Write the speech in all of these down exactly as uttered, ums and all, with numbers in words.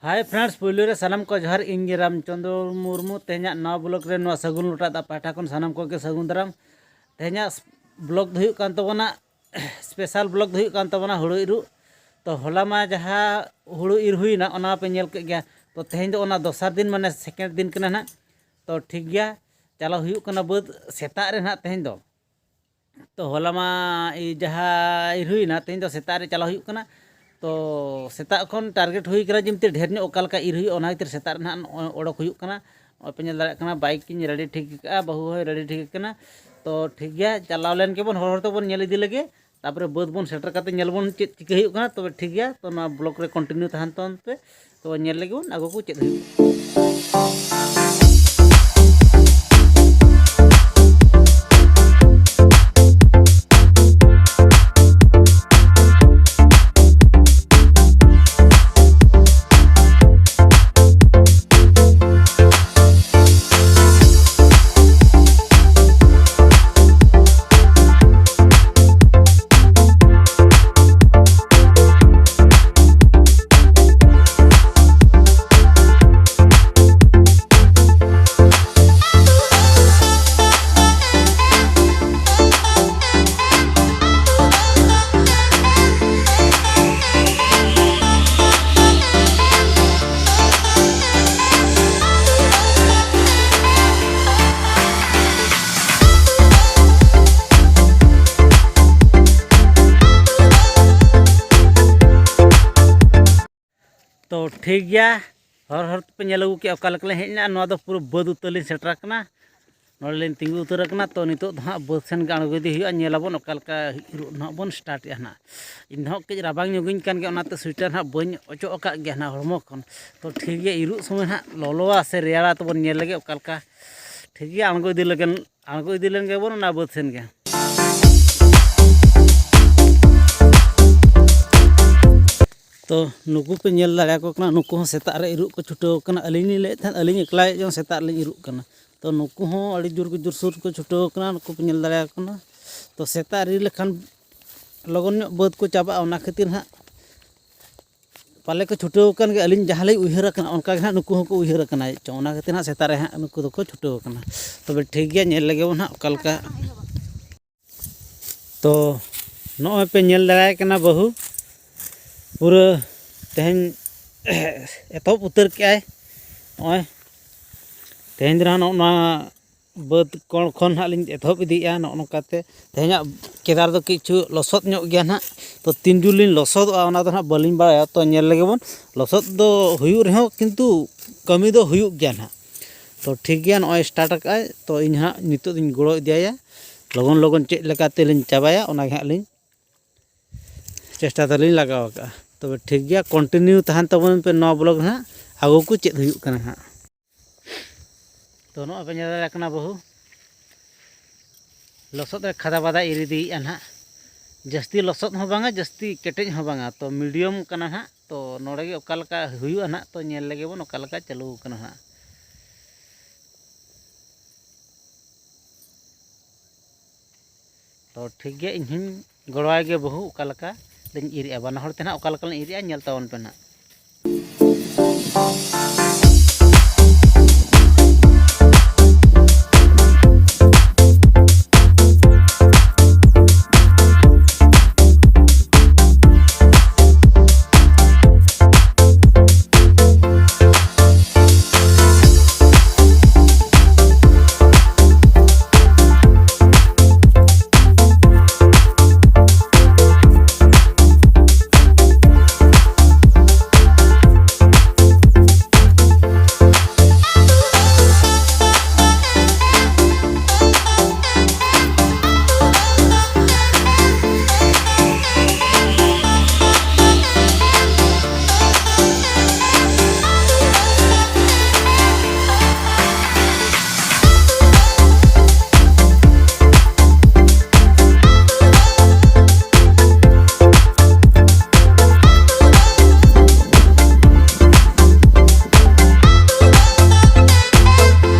ᱦᱟᱭ friends, ᱯᱳᱭᱞᱳ ᱨᱮ ᱥᱟᱱᱟᱢ ᱠᱚ ᱡᱚᱦᱟᱨ᱾ ᱤᱧ ᱜᱮ ᱨᱟᱢᱪᱚᱸᱫᱽᱨᱚ ᱢᱩᱨᱢᱩ᱾ ᱛᱮᱦᱮᱧᱟᱜ ᱱᱟᱣᱟ ᱵᱞᱚᱜ ᱨᱮ ᱱᱚᱣᱟ ᱥᱟᱹᱜᱩᱱ ᱞᱚᱴᱟ ᱫᱟᱜ ᱯᱟᱦᱴᱟ ᱠᱷᱚᱱ ᱥᱟᱱᱟᱢ ᱠᱚᱜᱮ ᱥᱟᱹᱜᱩᱱ ᱫᱟᱨᱟᱢ᱾ ᱛᱮᱦᱮᱧᱟᱜ ᱵᱞᱚᱜ ᱫᱚ ᱦᱩᱭᱩᱜ ᱠᱟᱱ ᱛᱟᱵᱚᱱᱟ ᱥᱯᱮᱥᱟᱞ ᱵᱞᱚᱜ ᱫᱚ ᱦᱩᱭᱩᱜ ᱠᱟᱱ ᱛᱟᱵᱚᱱᱟ ᱦᱩᱲᱩ ᱤᱨᱚᱜ᱾ ᱛᱚ ᱦᱚᱞᱟ ᱢᱟ ᱡᱟᱦᱟᱸ ᱦᱩᱲᱩ ᱤᱨ ᱦᱩᱭᱱᱟ, ᱚᱱᱟ ᱯᱮ ᱧᱮᱞ ᱠᱮᱫ ᱜᱮᱭᱟ᱾ ᱛᱚ ᱛᱮᱦᱮᱧ ᱫᱚ ᱚᱱᱟ ᱫᱚᱥᱟᱨ ᱫᱤᱱ, ᱢᱟᱱᱮ ᱥᱮᱠᱮᱱᱰ ᱫᱤᱱ ᱠᱟᱱᱟ ᱱᱟᱦᱟᱜ᱾ ᱛᱚ ᱴᱷᱤᱠ ᱜᱮᱭᱟ, ᱪᱟᱞᱟᱣ ᱦᱩᱭᱩᱜ ᱠᱟᱱᱟ ᱵᱟᱹᱫᱽ ᱥᱮᱛᱟᱜ ᱨᱮ ᱱᱟᱦᱟᱜ ᱛᱮᱦᱮᱧ ᱫᱚ᱾ ᱛᱚ ᱦᱚᱞᱟ ᱢᱟ ᱤ-, ᱡᱟᱦᱟᱸ ᱤᱨ ᱦᱩᱭᱱᱟ, ᱛᱮᱦᱮᱧ ᱫᱚ ᱥᱮᱛᱟᱜ ᱨᱮ ᱪᱟᱞᱟᱣ ᱦᱩᱭᱩᱜ ᱠᱟᱱᱟ᱾ ᱛᱚ ᱥᱮᱛᱟᱜ ᱠᱷᱚᱱ ᱴᱟᱨᱜᱮᱴ ᱦᱩᱭ ᱠᱟᱱᱟ ᱡᱮ ᱢᱤᱫᱴᱮᱱ ᱰᱷᱮᱨ ᱧᱚᱜ ᱚᱠᱟ ᱞᱮᱠᱟ ᱤᱨ ᱦᱩᱭᱩᱜᱼᱟ, ᱚᱱᱟ ᱠᱷᱟᱹᱛᱤᱨ ᱥᱮᱛᱟᱜ ᱨᱮ ᱱᱟᱦᱟᱜ ᱱᱚᱜᱼᱚᱭ ᱚᱰᱚᱠ ᱦᱩᱭᱩᱜ ᱠᱟᱱᱟ᱾ ᱱᱚᱜᱼᱚᱭ ᱯᱮ ᱧᱮᱞ ᱫᱟᱲᱮᱭᱟᱜ ᱠᱟᱱᱟ, ᱵᱟᱭᱤᱠ ᱤᱧ ᱨᱮᱰᱤ ᱴᱷᱤᱠ ᱠᱟᱜᱼᱟ, ᱵᱟᱹᱦᱩ ᱦᱚᱸᱭ ᱨᱮᱰᱤ ᱴᱷᱤᱠ ᱠᱟᱱᱟ᱾ ᱛᱚ ᱴᱷᱤᱠ ᱜᱮᱭᱟ, ᱪᱟᱞᱟᱣ ᱞᱮᱱ ᱜᱮᱵᱚᱱ, ᱦᱚᱨ ᱦᱚᱨ ᱛᱮᱵᱚᱱ ᱧᱮᱞ ᱤᱫᱤ ᱞᱮᱜᱮ᱾ ᱛᱟᱯᱚᱨᱮ ᱵᱟᱹᱫᱽ ᱵᱚᱱ ᱥᱮᱴᱮᱨ ᱠᱟᱛᱮ ᱧᱮᱞ ᱵᱚᱱ ᱪᱮᱫ ᱪᱤᱠᱟᱹ ᱦᱩᱭᱩᱜ ᱠᱟᱱᱟ᱾ ᱛᱚᱵᱮ ᱴᱷᱤᱠ ᱜᱮᱭᱟ, ᱛᱚ ᱱᱚᱣᱟ ᱵᱞᱚᱜ ᱨᱮ ᱠᱚᱱᱴᱤᱱᱤᱭᱩ ᱛᱟᱦᱮᱱ ᱛᱟᱵᱚᱱ ᱯᱮ᱾ ᱛᱚ ᱧᱮᱞ ᱞᱮᱜᱮ ᱵᱚᱱ ᱟᱜᱚ ᱠᱚ ᱪᱮᱫ ᱦᱩᱭᱩᱜ ᱠᱟᱱᱟ᱾ ᱛᱚ ᱴᱷᱤᱠ ᱜᱮᱭᱟ, ᱦᱚᱨ ᱦᱚᱨ ᱛᱮᱯᱮ ᱧᱮᱞ ᱟᱹᱜᱩ ᱠᱮᱜᱼᱟ ᱚᱠᱟ ᱞᱮᱠᱟ ᱞᱮ ᱦᱮᱡ ᱮᱱᱟ᱾ ᱱᱚᱣᱟ ᱫᱚ ᱯᱩᱨᱟᱹ ᱵᱟᱹᱫᱽ ᱩᱛᱟᱹᱨ ᱞᱤᱧ ᱥᱮᱴᱮᱨ ᱟᱠᱟᱱᱟ᱾ ᱱᱚᱰᱮ ᱞᱤᱧ ᱛᱤᱸᱜᱩ ᱩᱛᱟᱹᱨ ᱟᱠᱟᱱᱟ᱾ ᱛᱚ ᱱᱤᱛᱚᱜ ᱫᱚ ᱦᱟᱸᱜ ᱵᱟᱹᱫᱽ ᱥᱮᱱ ᱜᱮ ᱟᱬᱜᱚ ᱤᱫᱤ ᱦᱩᱭᱩᱜᱼᱟ᱾ ᱧᱮᱞ ᱟᱵᱚᱱ ᱚᱠᱟ ᱞᱮᱠᱟ ᱤᱨᱚᱜ ᱱᱟᱦᱟᱜ ᱵᱚᱱ ᱥᱴᱟᱨᱴ ᱮᱜᱼᱟ ᱱᱟᱦᱟᱜ᱾ ᱤᱧ ᱫᱚ ᱦᱟᱸᱜ ᱠᱟᱹᱡ ᱨᱟᱵᱟᱝ ᱧᱚᱜᱤᱧ ᱠᱟᱱ ᱜᱮᱭᱟ, ᱚᱱᱟᱛᱮ ᱥᱩᱭᱮᱴᱟᱨ ᱱᱟᱦᱟᱜ ᱵᱟᱹᱧ ᱚᱪᱚᱜ ᱟᱠᱟᱫ ᱜᱮᱭᱟ ᱱᱟᱦᱟᱜ ᱦᱚᱲᱢᱚ ᱠᱷᱚᱱ᱾ ᱛᱚ ᱴᱷᱤᱠ ᱜᱮᱭᱟ, ᱤᱨᱚᱜ ᱥᱚᱢᱚᱭ ᱦᱟᱸᱜ ᱞᱚᱞᱚᱣᱟ ᱥᱮ ᱨᱮᱭᱟᱲᱟ ᱛᱮᱵᱚᱱ ᱧᱮᱞ ᱞᱮᱜᱮ ᱚᱠᱟ ᱞᱮᱠᱟ᱾ ᱴᱷᱤᱠ ᱜᱮᱭᱟ, ᱟᱬᱜᱚ ᱤᱫᱤ ᱞᱮᱜᱮ, ᱟᱬᱜᱚ ᱤᱫᱤ ᱞᱮᱱ ᱜᱮᱵᱚᱱ ᱚᱱᱟ ᱵᱟᱹᱫᱽ ᱥᱮᱱ ᱜᱮ᱾ ᱛᱚ ᱱᱩᱠᱩ ᱯᱮ ᱧᱮᱞ ᱫᱟᱲᱮᱭᱟᱠᱚ ᱠᱟᱱᱟ, ᱱᱩᱠᱩ ᱦᱚᱸ ᱥᱮᱛᱟᱜ ᱨᱮ ᱤᱨᱚᱜ ᱠᱚ ᱪᱷᱩᱴᱟᱹᱣ ᱠᱟᱱᱟ᱾ ᱟᱹᱞᱤᱧ ᱞᱤᱧ ᱞᱟᱹᱭᱮᱫ ᱛᱟᱦᱮᱸᱫ ᱟᱹᱞᱤᱧ ᱮᱠᱞᱟ ᱦᱮᱡ ᱡᱚᱝ ᱥᱮᱛᱟᱜ ᱨᱮᱞᱤᱧ ᱤᱨᱚᱜ ᱠᱟᱱᱟ᱾ ᱛᱚ ᱱᱩᱠᱩ ᱦᱚᱸ ᱟᱹᱰᱤ ᱡᱳᱨ ᱠᱚ ᱡᱳᱨᱥᱳᱨ ᱠᱚ ᱪᱷᱩᱴᱟᱹᱣ ᱠᱟᱱᱟ, ᱱᱩᱠᱩ ᱯᱮ ᱧᱮᱞ ᱫᱟᱲᱮᱭᱟᱠᱚ ᱠᱟᱱᱟ᱾ ᱛᱚ ᱥᱮᱛᱟᱜ ᱨᱮ ᱤᱨ ᱞᱮᱠᱷᱟᱱ ᱞᱚᱜᱚᱱ ᱧᱚᱜ ᱵᱟᱹᱫᱽ ᱠᱚ ᱪᱟᱵᱟᱜᱼᱟ, ᱚᱱᱟ ᱠᱷᱟᱹᱛᱤᱨ ᱦᱟᱸᱜ ᱯᱟᱞᱮ ᱠᱚ ᱪᱷᱩᱴᱟᱹᱣ ᱟᱠᱟᱱ ᱜᱮ, ᱟᱹᱞᱤᱧ ᱡᱟᱦᱟᱸ ᱞᱤᱧ ᱩᱭᱦᱟᱹᱨ ᱟᱠᱟᱱᱟ, ᱚᱱᱠᱟ ᱜᱮ ᱦᱟᱸᱜ ᱱᱩᱠᱩ ᱦᱚᱸᱠᱚ ᱩᱭᱦᱟᱹᱨ ᱟᱠᱟᱱᱟ ᱪᱚᱝ, ᱚᱱᱟ ᱠᱷᱟᱹᱛᱤᱨ ᱦᱟᱸᱜ ᱥᱮᱛᱟᱜ ᱨᱮ ᱦᱟᱸᱜ ᱱᱩᱠᱩ ᱫᱚᱠᱚ ᱪᱷᱩᱴᱟᱹᱣ ᱟᱠᱟᱱᱟ᱾ ᱛᱚᱵᱮ ᱴᱷᱤᱠ ᱜᱮᱭᱟ, ᱧᱮᱞ ᱞᱮᱜᱮ ᱵᱚᱱ ᱦᱟᱸᱜ ᱚᱠᱟ ᱞᱮᱠᱟ᱾ ᱛᱚ ᱱᱚᱜᱼᱚᱭ ᱯᱮ ᱧᱮᱞ ᱫᱟᱲᱮᱭᱟᱭ ᱠᱟᱱᱟ ᱵᱟᱹᱦᱩ, ᱯᱩᱨᱟᱹ ᱛᱮᱦᱮᱧ ᱮᱛᱚᱦᱚᱵ ᱩᱛᱟᱹᱨ ᱠᱮᱜᱼᱟᱭ᱾ ᱱᱚᱜᱼᱚᱭ ᱛᱮᱦᱮᱧ ᱫᱚ ᱱᱟᱦᱟᱜ ᱱᱚᱜᱼᱚ ᱱᱚᱣᱟ ᱵᱟᱹᱫᱽ ᱠᱚᱬ ᱠᱷᱚᱱ ᱦᱟᱸᱜ ᱞᱤᱧ ᱮᱛᱚᱦᱚᱵ ᱤᱫᱤᱭᱮᱫᱼᱟ᱾ ᱱᱚᱜᱼᱚ ᱱᱚᱝᱠᱟᱛᱮ ᱛᱮᱦᱮᱧᱟᱜ ᱠᱮᱫᱟᱨ ᱫᱚ ᱠᱤᱪᱷᱩ ᱞᱚᱥᱚᱫ ᱧᱚᱜ ᱜᱮᱭᱟ ᱱᱟᱦᱟᱜ, ᱛᱚ ᱛᱤᱱ ᱡᱳᱨ ᱞᱤᱧ ᱞᱚᱥᱚᱫᱚᱜᱼᱟ ᱚᱱᱟ ᱫᱚ ᱱᱟᱦᱟᱜ ᱵᱟᱹᱞᱤᱧ ᱵᱟᱲᱟᱭᱟ᱾ ᱛᱚ ᱧᱮᱞ ᱞᱮᱜᱮ ᱵᱚᱱ, ᱞᱚᱥᱚᱫ ᱫᱚ ᱦᱩᱭᱩᱜ ᱨᱮᱦᱚᱸ ᱠᱤᱱᱛᱩ ᱠᱟᱹᱢᱤ ᱫᱚ ᱦᱩᱭᱩᱜ ᱜᱮᱭᱟ ᱱᱟᱦᱟᱜ᱾ ᱛᱚ ᱴᱷᱤᱠ ᱜᱮᱭᱟ, ᱱᱚᱜᱼᱚᱭ ᱥᱴᱟᱨᱴ ᱟᱠᱟᱫᱼᱟᱭ, ᱛᱚ ᱤᱧ ᱦᱟᱸᱜ ᱱᱤᱛᱚᱜ ᱫᱚᱧ ᱜᱚᱲᱚ ᱤᱫᱤᱭᱟᱭᱟ᱾ ᱞᱚᱜᱚᱱ ᱞᱚᱜᱚᱱ ᱪᱮᱫ ᱞᱮᱠᱟ ᱛᱮᱞᱤᱧ ᱪᱟᱵᱟᱭᱟ ᱚᱱᱟ ᱜᱮ ᱦᱟᱸᱜ ᱞᱤᱧ ᱪᱮᱥᱴᱟ ᱫᱚᱞᱤᱧ ᱞᱟᱜᱟᱣ ᱟᱠᱟᱫᱼᱟ᱾ ᱛᱚᱵᱮ ᱴᱷᱤᱠ ᱜᱮᱭᱟ, ᱠᱚᱱᱴᱤᱱᱤᱭᱩ ᱛᱟᱦᱮᱱ ᱛᱟᱵᱚᱱ ᱯᱮ ᱱᱚᱣᱟ ᱵᱞᱚᱜ ᱨᱮ ᱦᱟᱸᱜ, ᱟᱹᱜᱩ ᱠᱚ ᱪᱮᱫ ᱦᱩᱭᱩᱜ ᱠᱟᱱᱟ ᱦᱟᱸᱜ᱾ ᱛᱚ ᱱᱚᱜᱼᱚᱭ ᱯᱮ ᱧᱮᱞ ᱫᱟᱲᱮᱭᱟᱜ ᱠᱟᱱᱟ ᱵᱟᱹᱦᱩ ᱞᱚᱥᱚᱫ ᱨᱮ ᱠᱷᱟᱫᱟ ᱵᱟᱫᱟ ᱤᱨ ᱤᱫᱤᱭᱮᱫᱼᱟ ᱱᱟᱦᱟᱜ᱾ ᱡᱟᱹᱥᱛᱤ ᱞᱚᱥᱚᱫ ᱦᱚᱸ ᱵᱟᱝᱟ, ᱡᱟᱹᱥᱛᱤ ᱠᱮᱴᱮᱡ ᱦᱚᱸ ᱵᱟᱝᱟ, ᱛᱚ ᱢᱤᱰᱤᱭᱟᱢ ᱠᱟᱱᱟ ᱱᱟᱦᱟᱜ᱾ ᱛᱚ ᱱᱚᱰᱮ ᱜᱮ ᱚᱠᱟ ᱞᱮᱠᱟ ᱦᱩᱭᱩᱜᱼᱟ ᱱᱟᱦᱟᱜ, ᱛᱚ ᱧᱮᱞ ᱞᱮᱜᱮ ᱵᱚᱱ ᱚᱠᱟ ᱞᱮᱠᱟ ᱪᱟᱹᱞᱩ ᱟᱠᱟᱱᱟ ᱱᱟᱦᱟᱜ᱾ ᱛᱚ ᱴᱷᱤᱠ ᱜᱮᱭᱟ, ᱤᱧ ᱦᱚᱸᱧ ᱜᱚᱲᱚᱣᱟᱭ ᱜᱮ ᱵᱟᱹᱦᱩ, ᱚᱠᱟ ᱞᱮᱠᱟ ᱞᱤᱧ ᱤᱨᱮᱜᱼᱟ, ᱵᱟᱱᱟ ᱦᱚᱲ ᱛᱮ ᱱᱟᱦᱟᱜ ᱚᱠᱟ ᱞᱮᱠᱟ ᱞᱤᱧ ᱤᱨᱮᱜᱼᱟ, ᱧᱮᱞ ᱛᱟᱵᱚᱱ ᱯᱮ ᱱᱟᱦᱟᱜ᱾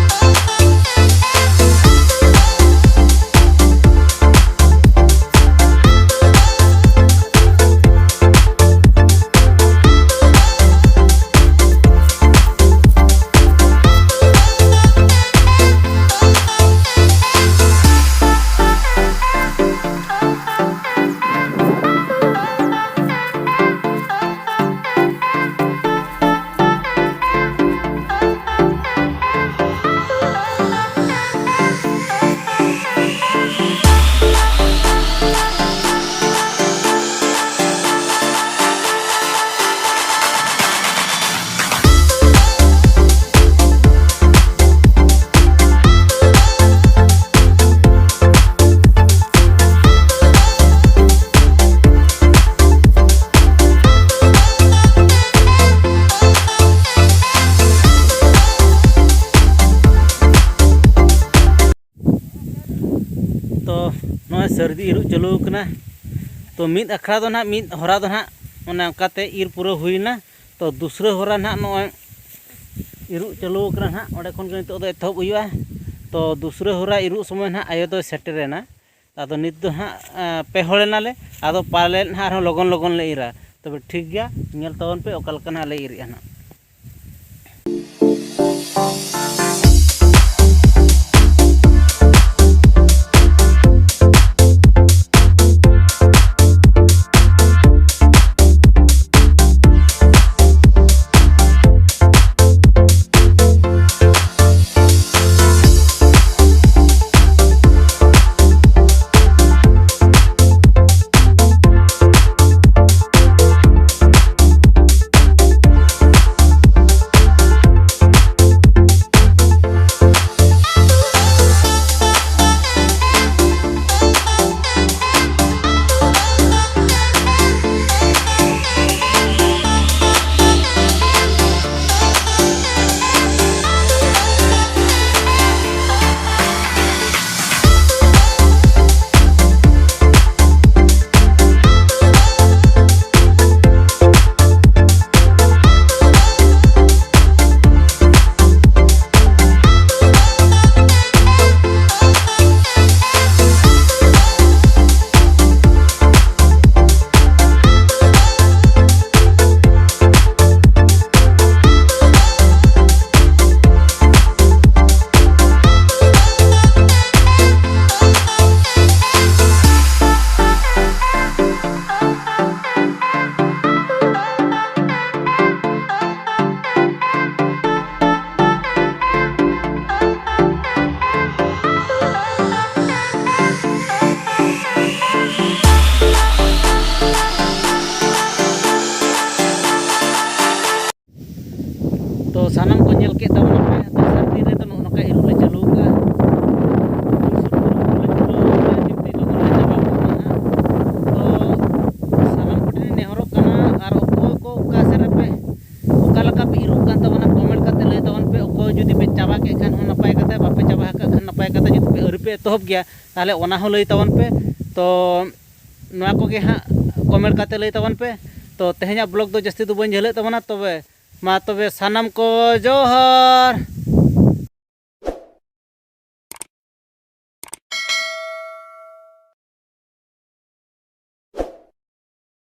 ᱤᱨᱚᱜ ᱪᱟᱹᱞᱩ ᱟᱠᱟᱱᱟ᱾ ᱛᱚ ᱢᱤᱫ ᱟᱠᱷᱲᱟ ᱫᱚ ᱱᱟᱦᱟᱜ, ᱢᱤᱫ ᱦᱚᱨᱟ ᱫᱚ ᱱᱟᱦᱟᱜ ᱚᱱᱮ ᱚᱱᱠᱟᱛᱮ ᱤᱨ ᱯᱩᱨᱟᱹᱣ ᱦᱩᱭᱱᱟ᱾ ᱛᱚ ᱫᱩᱥᱨᱟᱹ ᱦᱚᱨᱟ ᱱᱟᱦᱟᱜ ᱱᱚᱜᱼᱚᱭ ᱤᱨᱚᱜ ᱪᱟᱹᱞᱩ ᱟᱠᱟᱱᱟ ᱱᱟᱦᱟᱜ, ᱚᱸᱰᱮ ᱠᱷᱚᱱ ᱜᱮ ᱱᱤᱛᱚᱜ ᱫᱚ ᱮᱛᱚᱦᱚᱵ ᱦᱩᱭᱩᱜᱼᱟ᱾ ᱛᱚ ᱫᱩᱥᱨᱟᱹ ᱦᱚᱨᱟ ᱤᱨᱚᱜ ᱥᱚᱢᱚᱭ ᱱᱟᱦᱟᱜ ᱟᱭᱳ ᱫᱚᱭ ᱥᱮᱴᱮᱨᱮᱱᱟ᱾ ᱟᱫᱚ ᱱᱤᱛ ᱫᱚ ᱱᱟᱦᱟᱜ, ᱮᱸ, ᱯᱮ ᱦᱚᱲ ᱮᱱᱟᱞᱮ, ᱟᱫᱚ ᱯᱟᱞᱮᱫ ᱱᱟᱦᱟᱜ ᱟᱨᱦᱚᱸ ᱞᱚᱜᱚᱱ ᱞᱚᱜᱚᱱ ᱞᱮ ᱤᱨᱟ᱾ ᱛᱚᱵᱮ ᱴᱷᱤᱠ ᱜᱮᱭᱟ, ᱧᱮᱞ ᱛᱟᱵᱚᱱ ᱯᱮ ᱚᱠᱟ ᱞᱮᱠᱟ ᱱᱟᱦᱟᱜ ᱞᱮ ᱤᱨᱮᱜᱼᱟ ᱱᱟᱦᱟᱜ᱾ ᱛᱚ ᱥᱟᱱᱟᱢ ᱠᱚ ᱧᱮᱞ ᱠᱮᱫ ᱛᱟᱵᱚᱱᱟ ᱯᱮ, ᱛᱚ ᱥᱟᱹᱨᱫᱤ ᱨᱮᱫᱚ ᱱᱚᱜᱼᱚ ᱱᱚᱝᱠᱟ ᱤᱨᱚᱜ ᱞᱮ ᱪᱟᱹᱞᱩ ᱠᱟᱜᱼᱟ᱾ ᱥᱩᱨ ᱥᱩᱨ ᱠᱚᱨᱮ ᱞᱮ ᱪᱷᱩᱴᱟᱹᱣ ᱠᱟᱱᱟ, ᱡᱮᱢᱛᱤ ᱞᱚᱜᱚᱱ ᱞᱮ ᱪᱟᱵᱟ ᱜᱚᱫ ᱠᱟᱜᱼᱟ ᱦᱟᱸᱜ᱾ ᱛᱚ ᱥᱟᱱᱟᱢ ᱠᱚᱴᱷᱮᱱ ᱤᱧ ᱱᱮᱦᱚᱨᱚᱜ ᱠᱟᱱᱟ, ᱟᱨ ᱚᱠᱚᱭ ᱠᱚ ᱚᱠᱟ ᱥᱮᱫ ᱨᱮᱯᱮ, ᱚᱠᱟ ᱞᱮᱠᱟ ᱯᱮ ᱤᱨᱚᱜ ᱠᱟᱱ ᱛᱟᱵᱚᱱᱟ, ᱠᱚᱢᱮᱱᱴ ᱠᱟᱛᱮ ᱞᱟᱹᱭ ᱛᱟᱵᱚᱱ ᱯᱮ᱾ ᱚᱠᱚᱭ ᱡᱩᱫᱤ ᱯᱮ ᱪᱟᱵᱟ ᱠᱮᱫ ᱠᱷᱟᱱ ᱦᱚᱸ ᱱᱟᱯᱟᱭ ᱠᱟᱛᱷᱟ, ᱵᱟᱯᱮ ᱪᱟᱵᱟ ᱟᱠᱟᱫ ᱠᱷᱟᱱ ᱱᱟᱯᱟᱭ ᱠᱟᱛᱷᱟ, ᱡᱩᱫᱤ ᱯᱮ ᱟᱹᱣᱨᱤ ᱯᱮ ᱮᱛᱚᱦᱚᱵ ᱜᱮᱭᱟ, ᱛᱟᱦᱚᱞᱮ ᱚᱱᱟ ᱦᱚᱸ ᱞᱟᱹᱭ ᱛᱟᱵᱚᱱ ᱯᱮ᱾ ᱛᱚ ᱱᱚᱣᱟ ᱠᱚᱜᱮ ᱦᱟᱸᱜ ᱠᱚᱢᱮᱱᱴ ᱠᱟᱛᱮ ᱞᱟᱹᱭ ᱛᱟᱵᱚᱱ ᱯᱮ᱾ ᱛᱚ ᱛᱮᱦᱮᱧᱟᱜ ᱵᱞᱚᱜ ᱫᱚ ᱡᱟᱹᱥᱛᱤ ᱫᱚ ᱵᱟᱹᱧ ᱡᱷᱟᱹᱞᱟᱹᱜ ᱛᱟᱵᱚᱱᱟ᱾ ᱛᱚᱵᱮ ᱢᱟ ᱛᱚᱵᱮ ᱥᱟᱱᱟᱢ ᱠᱚ ᱡᱚᱦᱟᱨ᱾